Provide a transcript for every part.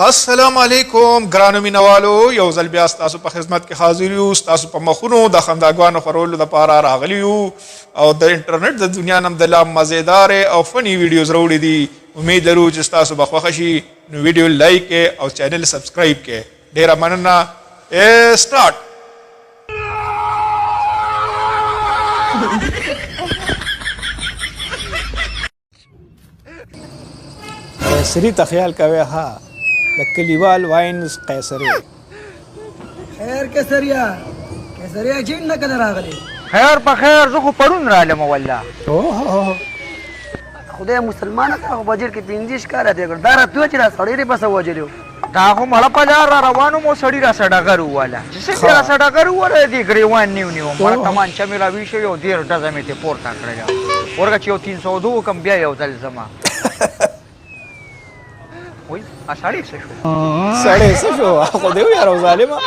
السلام علیکم ګرانو مینوالو، یو ځل بیا ستاسو په خدمت کې حاضر یو. ستاسو په مخونو د خنداګانو خورولو لپاره راغلي یو او د انټرنیټ د دنیا نم د لا مزیدار او فني ویډیوز راوړي دي. امید لرو چې ستاسو به خوښ شي. نو ویډیو لایک او چینل سبسکرایب کړئ. ډیره مننه. سٹارټ. قیصری ته خیال کوي؟ ها، د کلیوال واینز قیصری. خیر قیصریا، قیصریا جین نه کله راغلی؟ خیر په خیر، زه خو پرون رالم والله. اوه خدای مسلمانه، تا خو بجیر کې 25 کاله تېر کړ، دا راته چې دا سړی دې پسه وژلی. دا خو مړه په لار را روانو مو سړي را سړه وواله چې څنګه را سړه وواله، دې ګریوان نیو نیو مړه تمانچه مې راویښه، یو ډېر ډزه مې ترې پورته کړله. ورګه چې یو 302 وکړم، بیا یو ځل زما وای سړی څه شو؟ سړی څه شو؟ خو دې ویاره ظالمه.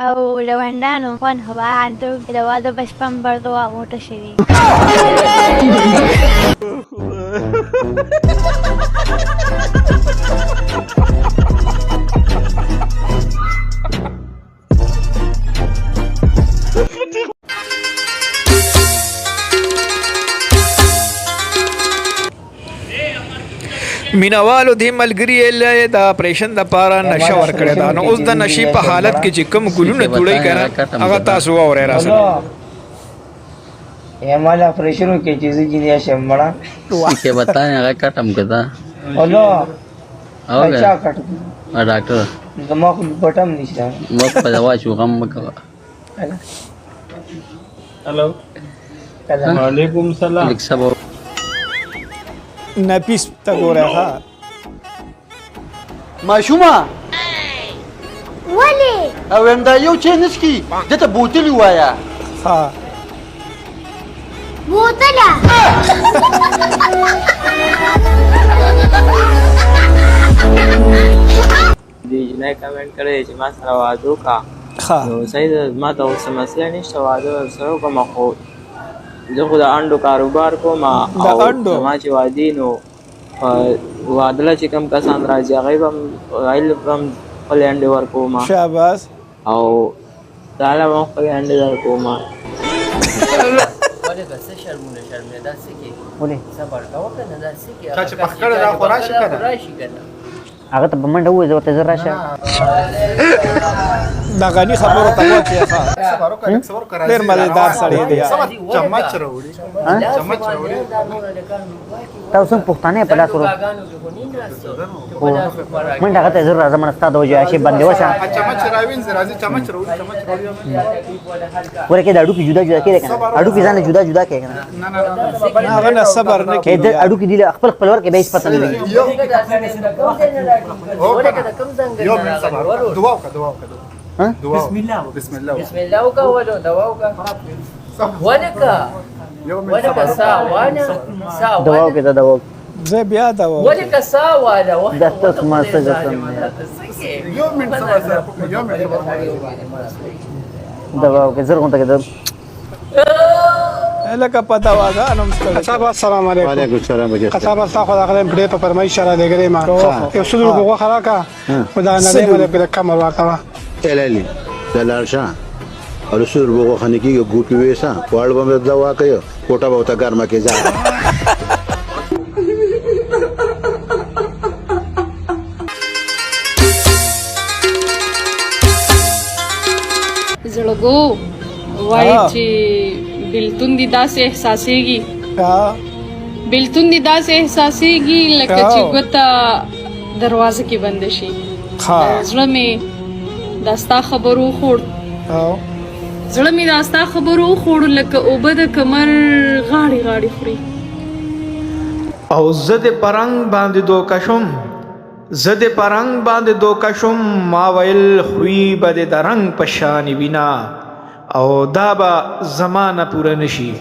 او لوندانو Juan Juan د واده بشپن بردو موټه شوي. مینوالو، دې ملګری له د اپریشن د پاره نشه ورکړی دا، نو اوس د نشي په حالت کې چې کوم ګلونه جوړی کنه، هغه تاسو واورئ راسره. یې مال اپریشن وکړي چې زه جنیا شم مړه. کې بتایا هغه کټم کدا. اولو او چا کټ؟ ډاکټر زما خو بټم نشته. مخ په دوا شو، غم مکوه. هلو، وعلیکم سلام. لیک سبا. نفیس ته ګوره ښه. ماشومه ولې؟ او دا یو چې نسکی دته بوتل وایا. ها. بوتله. دې جنۍ کمنټ کړی چې ما سره واده وکړه. ښه. نو صحیح ده، ما ته اوس څه مسله نشته، واده ورسره وکړم، خو زه خو د انډو کاروبار کوم. د او انډو؟ زما چې وادي نو په واده له چې کوم کسان راځي، هغوی به هم، هغوی له به هم خپلې انډې ورکوم. شاباس. او تا له به هم خپلې انډې درکوم. ولې که څه شرمونه شرمونه دا څه کې؟ ولې؟ صبر کوه که نه، دا څه کې؟ چا چې پخ کړی دا خو راشي که نه؟ راشي که نه؟ هغه ته په منډه ووځه، ورته زر راشه. د غني خبرو ته وکړه ښه. صبر وکړه، لږ صبر وکړه. ډېر مزیدار سړی دی. چمچ راوړي، چمچ راوړي. تاسو څنګه پښتانه په لاس ورو منډه؟ هغه ته زر راځه مړه، ستا د وجې شي باندې وشه. چمچ راوینځي، راځي، چمچ راوړي، چمچ راوړي. ورکه د اډو کې جدا جدا کېده کنه، اډو کې ځان جدا جدا کېده کنه. نه نه نه. هغه نه صبر نه د کېږي. اډو کې دی خپل خپل ورکه به هیڅ پته نه لګي. یو منټ صبر وکړه، دعا وکړه، دعا وکړه. ها؟ دعا، بسم الله، بسم الله. بسم الله وکړه، ولو دوا وکړه، ولکه یو منټ ولکه صبر. سا واله سا. دوا وکړه، دا دوا. زه بیا دا وم. ولکه سا واله. دا تاسو ما څه قسم. یو منټ صبر سره، یو منټ صبر. دوا وکړه زر غونډه کې. لکه په دواګانو هم ستړی. قصاب، السلام علیکم. وعلیکم السلام. بچا قصاب، ستا خو دغه ډېر په فرمایش را لګلې، ما یو سل روپۍ غوښه راکړه، خو دا نه مله په کم ورته وه. الالي د لاړ شه او سل روپۍ غوښه نه کېږي، ګوپي وېسه، واړه به مې دوا کوي، کوټه به ورته ګرمه کې ځه. زړګو وای چې بلتون دي داسې احساسېږي، بلتون دي داسې احساسېږي لکه چې ګوته دروازه کې بند شي. زړه مې دا ستا خبرو خوړ، زړه مې دا ستا خبرو خوړ لکه اوبه د کمر غاړې غاړې خوري. او زه د پرنګ باندې دوکه شوم، زه د پرنګ باندې دوکه شوم، ما ویل خوی به د رنګ په شان وینا، او دا به زمانه پوره نشي،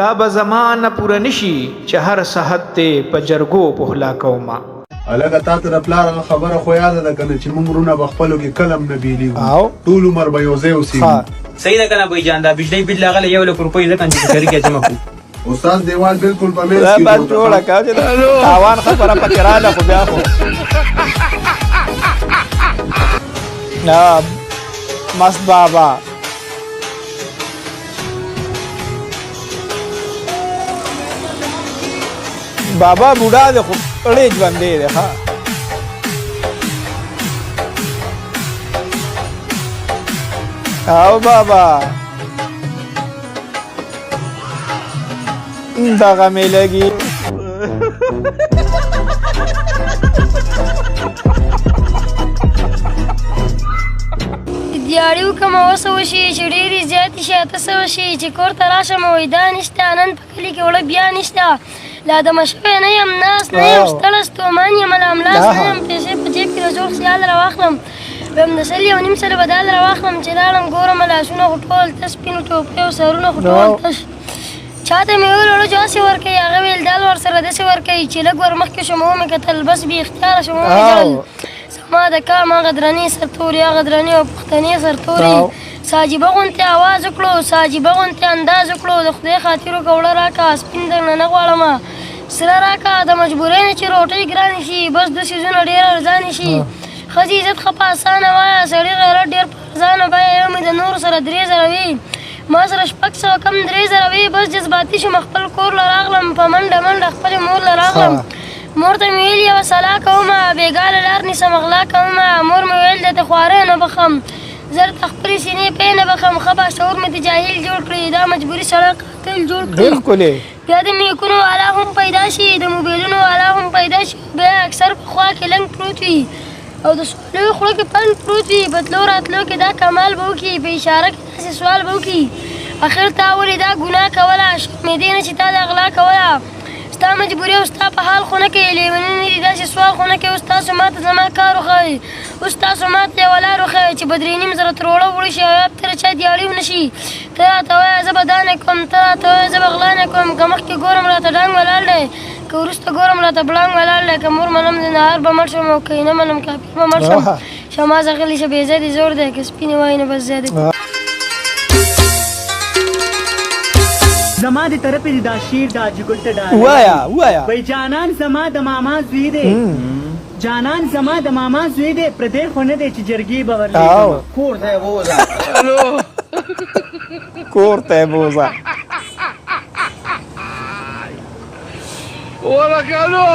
دا به زمانه پوره نشي چې هر سحت ته په جرګو پخلا کومه. هلکه، تا ته د پلار هغه خبره خو یاده ده که نه چې موږ وروڼه به خپلو کې کله هم نه بېلېږو، ټول عمر به یو ځای اوسېږو؟ صحیح ده کنه بھائی جان، دا بجلی بل راغلی 1 لک روپۍ ځکه چې شریک یې جمع کړو. استاد، دیوال بالکل په منځ دا کې بس جوړ جوړه کړه. کا چې تاوان خبره پکې رااله، خو بیا خو. نه مست بابا. بابا بوډا دی خو ستړی ژوندی دی. ښه او بابا دغه مې لګي. دیاړي وکړم وسه وشي چې ډېرې زیاتې شي 800 شي چې کور ته راشم وایي دا نشته، نن په کلي کې اوړه بیا نشته، لا دمه شوی نه یم، ناست نه یم، ستړی ستومان یم، لا هملاس نه یم، پیسې په جیب کې د زوړ خیال راواخلم، وایم د 100 1.5 به دال راواخلم، چې لاړم ګورم لاسونه خو ټول تش، سپینو ټوپیو سرونه خو ټول تش. چاته مې وویل اوړه جو هسې ورکوي، هغه ویل دال ورسره داسې ورکوي، چې لږ ور مخکې شوم ومې کتل، بس بې اختیاره شوم ومې ژړل. زما د کام هغه درنې سرتوري، هغه درنې او پښتنې سرتوري، ساجيبه غونتې اواز وکړو، ساجيبه غونتې انداز وکړو، د خدای خاطر وکړه اوړه راکړه، سپین درنه نه غواړم، سره راکړه، د مجبورۍ نه چې روټۍ ګرانې شي، بس دوه څیزونه ډېر ارزانې شي، ښځې عزت ښه په اسانه وایه، سړي غیرت ډېر په ارزانه بیه، یو مې د نورو سره 3000 وي، ما سره 600 کم 3000 وي، بس جذباتي شوم، خپل کور له راغلم، په منډه منډه خپلې مور له راغلم، مور ته مې ویل یوه سلا کومه، بېګا له لار نیسم غلا کومه، مور مې ویل درته خواره نه بخښم، زه درته خپلې سینې پی نه بخښم، ښه باشعور مې د جاهل جوړ کړي، دا مجبوري سړی قاتل جوړ کړي. ډېر ښکلی. بیا د میکونو والا هم پیدا شي، د موبایلونو والا هم پیدا شي، بیا اکثر په خوا کې لنګ پروت وي او د سوالو خوله کې پنډ پروت وي، په تلو راتلو کې دا کمال به وکړي، په اشاره کې داسې سوال به وکړي، اخر تا ولې دا ګناه کوله، شرمېدې نه چې تا دا غلا کوله، ستا مجبوري او ستا په حال خو نه کوي، لېوني نه دي داسې سوال خو نه کوي، اوس تاسو ماته زما کار وښایئ، اوس تاسو ماته یوه لار وښایئ چې به 3,500 تروړه وړي شي او یا به تر چا دیاړي ونه شي، ته راته وایه زه به دا نه کوم، ته راته وایه زه به غلا نه کوم، که مخکې ګورم راته ډانګ ولاړ دی، که وروسته ګورم راته بړانګ ولاړ دی، که مور منم د نهار به مړ شم او که یې نه منم کافر به مړ شم، شمازه غلی شه بې ځایه دې زور دی، که سپینې وایي نو بس ځای دی. زما د طرفې د دا شعر د حاجي ګل ته ډالۍ. ووایه ووایه. وایي جانان زما د ماما زوی دی، جانان زما د ماما زوی دی، پردی خو نه دی چې جرګې به ورلېږم. کور ته یې بوځه. کور ته یې بوځه. ورکانو.